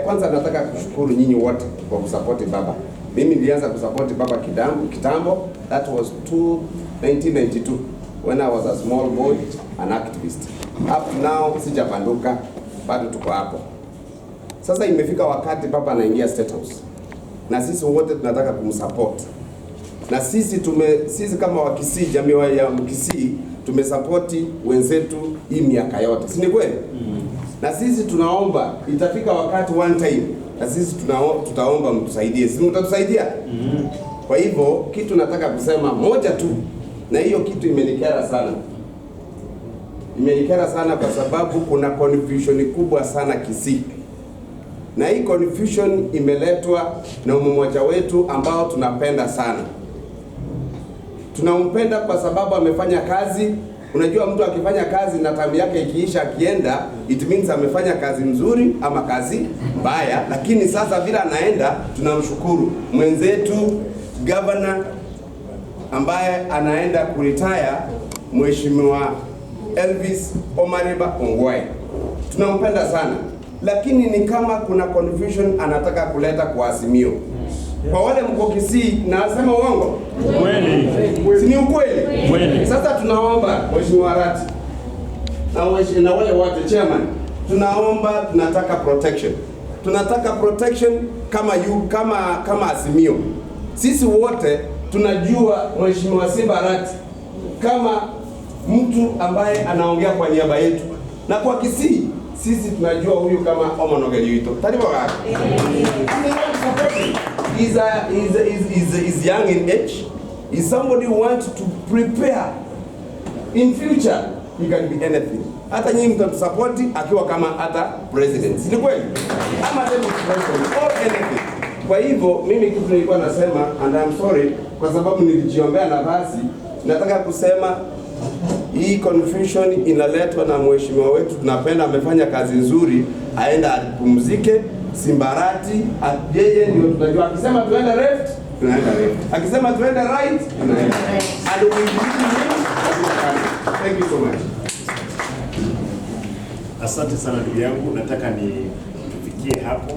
Kwanza nataka kushukuru nyinyi wote kwa kusapoti baba. Mimi nilianza kusapoti baba kitambo, that was 1992 when I was a small boy, an activist. Up to now sijabanduka, bado tuko hapo. Sasa imefika wakati baba anaingia State House na sisi wote tunataka kumsupport na sisi kama Wakisii, jamii ya Mkisii, tumesapoti wenzetu hii miaka yote, si ni kweli? Na sisi tunaomba itafika wakati, one time, na sisi tutaomba mtusaidie, si mtatusaidia? Kwa hivyo kitu nataka kusema moja tu, na hiyo kitu imenikera sana, imenikera sana kwa sababu kuna confusion kubwa sana Kisii, na hii confusion imeletwa na mmoja wetu ambao tunapenda sana. Tunampenda kwa sababu amefanya kazi. Unajua, mtu akifanya kazi na term yake ikiisha, akienda, it means amefanya kazi nzuri ama kazi mbaya, lakini sasa vile anaenda, tunamshukuru mwenzetu governor ambaye anaenda kuretire, Mheshimiwa Elvis Omariba Ongwae. Tunampenda sana, lakini ni kama kuna confusion anataka kuleta kwa Azimio. Kwa wale mko Kisii, nasema uongo? Kweli. Si ni ukweli? Kweli. Sasa tunaomba Mheshimiwa Arati na wale wote chairman, tunaomba, tunataka protection, tunataka protection kama Azimio. Sisi wote tunajua Mheshimiwa Simba Arati kama mtu ambaye anaongea kwa niaba yetu, na kwa Kisii sisi tunajua huyu kama Omonogeli Wito. Taribo gaki. He's young in age. He's somebody who wants to prepare in future, he can be anything. Hata nyinyi mtatusapoti akiwa kama hata president, si ni kweli? Ama deputy president or anything. Kwa hivyo mimi kitu nilikuwa nasema, and I'm sorry kwa sababu nilijiombea nafasi, nataka kusema hii confusion inaletwa na mheshimiwa wetu tunapenda, amefanya kazi nzuri, aenda apumzike. Simba Arati, yeye ndio tunajua, akisema tuende left tunaenda left, akisema tuende right tunaenda right. And we believe in him katika kazi. Thank you so much. Asante sana ndugu yangu, nataka ni tufikie hapo.